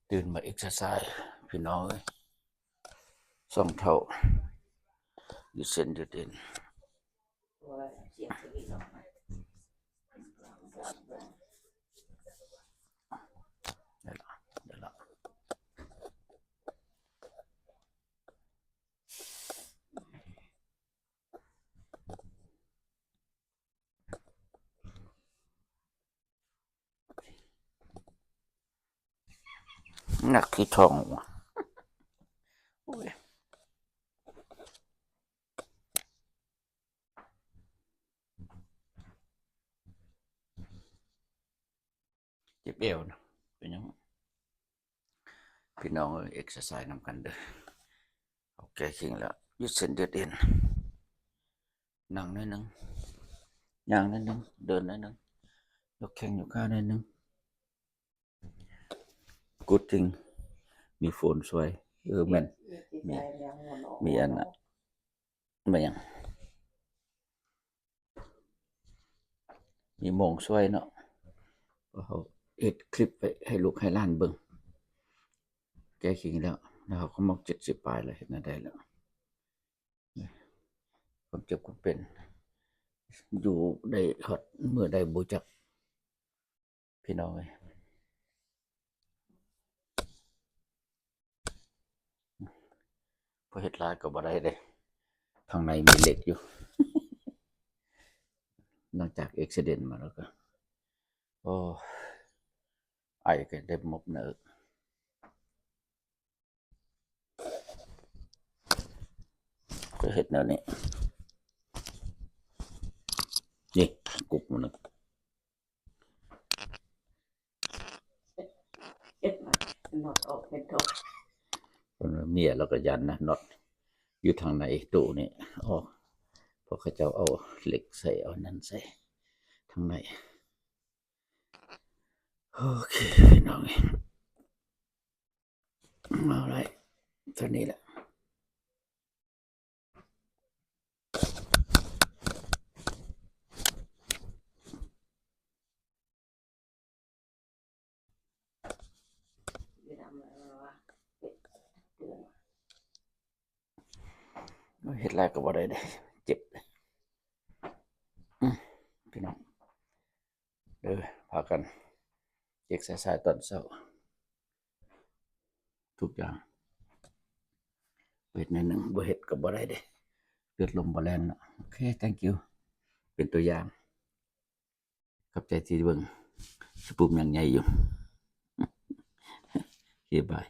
ຕື່ນມາເອັກເຊີໄຊ ພີ່ນ້ອງເອີຍ ສອງເທົ່າ ຍືດເສັ້ນຍືດເອັນ ໄດ້ລະ ໄດ້ລະ. ໜັກທີ່ທ້ອງຫວາ ໂອ້ຍ ເຈັບແອວນະ ເປັນຫຍັງ? ພີ່ນ້ອງເອີຍ ເອັກເຊີໄຊນຳກັນເດີ. ເຮົາແກ້ເຄັ່ງແລ້ວ ຍືດເສັ້ນຍືດເອັນ ນັ່ງໜ້ອຍໜຶ່ງ ຍ່າງໜ້ອຍໜຶ່ງ ເດີນໜ້ອຍໜຶ່ງ ຍົກແຂ້ງຍົກຂາໜ້ອຍໜຶ່ງ. Good thing ມີໂຟນຊ່ວຍ. ເອີ ແມ່ນ ມີ ມີອັນນະ ແມ່ນຫຍັງ ມີໂມງຊ່ວຍເນາະ. ເຮົາເຮັດຄລິບໄວ້ໃຫ້ລູກໃຫ້ຫຼານເບິ່ງ ແກ້ເຄັ່ງແລ້ວ ແລ້ວເຮົາກໍໝົດເຈັດສິບປາຍແລ້ວ ເຮັດແນວໃດແລ້ວ ຄວາມເຈັບຄວາມເປັນ ຢູ່ໄດ້ຮອດມື້ໃດບໍ່ຈັກ ພີ່ນ້ອງເອີຍ. ພໍເຮັດຫຼາຍກໍບໍ່ໄດ້ເດ້ ທາງໃນມີເຫຼັກຢູ່ ຫຼັງຈາກເອັກຊິເດັນມາແລ້ວກໍ ໂອ້ ໄອກໍໄດ້ໝົບເນີ ກໍເຮັດແນວນີ້ ນີ້ ກຸກມັນນະ ເຮັດນອດອອກເປັນໂຕ ເມຍລາວກໍຢ້ານນະ ນອດຢູ່ທາງໃນຕູ້ນີ້ອອກ ເພາະເຂົາເຈົ້າເອົາເຫຼັກໃສ່ ເອົານັ້ນໃສ່ທາງໃນ. ໂອເຄ ພີ່ນ້ອງເອີຍ ເອົາໄດ້ເທົ່ານີ້ແຫຼະ. ເຮັດຫຼາຍກໍບໍ່ໄດ້ເດ້ ເຈັບ ອື ພີ່ນ້ອງ ເອີ ພາກັນເອັກເຊີໄຊຕອນເຊົ້າ ທຸກຢ່າງ ເຮັດໜ້ອຍໜຶ່ງ ບໍ່ເຮັດກໍບໍ່ໄດ້ເດ້ ເລືອດລົມບໍ່ແລ່ນເນາະ. ໂອເຄ thank you ເປັນຕົວຢ່າງ ຂອບໃຈທີ່ເບິ່ງ ສະປຸມຍັງໃຫຍ່ຢູ່ ໂອເຄ ບາຍ.